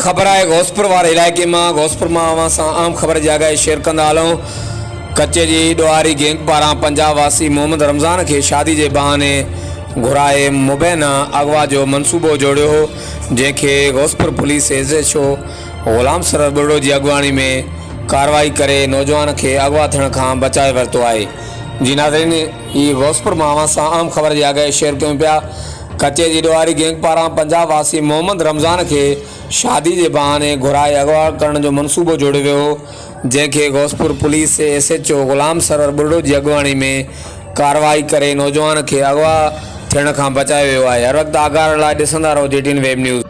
خبر آهي غوثپور واري علائقي مان غوثپور مان اوهان سان اهم خبر جي آگاهي شيئر ڪندا هلون ڪچي جي ڏوهاري گينگ پاران پنجاب واسي محمد رمضان کي شادي جي بهاني گهرائي مبينا اغوا جو منصوبو جوڙيو هو جنهن کي Ghauspur police S H O Ghulam Sarwar Buriro جي اڳواڻي ۾ ڪارروائي ڪري نوجوان کي اغوا ٿيڻ کان بچائي ورتو آهي جي ناظرين هي غوثپور مان اوهان سان اهم خبر جي آگاهي شيئر ڪيون پيا ڪچي جي ڏوهاري گينگ پاران پنجاب واسي محمد رمضان کي شادي جي بهاني گهرائي اغوا ڪرڻ جو منصوبو جوڙيو ويو هو، جنهن کي Ghauspur police S H O Ghulam Sarwar Buriro جي اڳواڻي ۾ ڪارروائي ڪري نوجوان کي اغوا ٿيڻ کان بچايو ويو آهي. هر وقت آگاهه رهڻ لاء ڏسندا رهو جي ٽي اين ويب نيوز.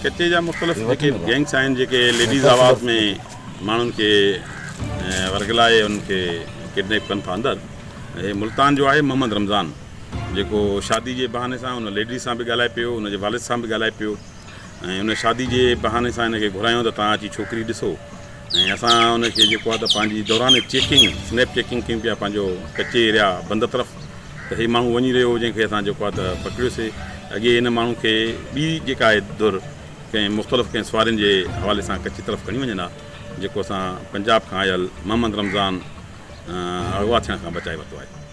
ڪچي جا مختلف جيڪي گينگس آهن جيڪي ليڊيز آواز ۾ ماڻهن کي ورغلائي انهن کي ڪڊنيپ ڪن ٿا اندر هي ملتان جو آهي محمد رمضان جيڪو شادي جي بهاني سان ان ليڊيز سان به ڳالهائي پيو ان جي والد سان به ڳالهائي پيو ۽ ان شادي جي بهاني سان هن کي گهرايو ته تان اچي ڇوڪري ڏسو ۽ اسان ان کي جيڪو آهي ته پنهنجي دوران چيڪنگ سنيپ چيڪنگ ڪيون پيا پنهنجو ڪچي ايريا بند طرف ته هي ماڻهو وڃي رهيو هو جنهن کي اسان جيڪو آهي ته پڪڙيوسي اڳي هن ماڻهو کي ٻي جيڪا آهي ڌر ڪنهن مختلف ڪنهن سوارين جي حوالي سان ڪچي طرف کڻي وڃن ها جيڪو اسان پنجاب کان آيل محمد رمضان اغوا ٿيڻ کان بچائي ورتو آهي.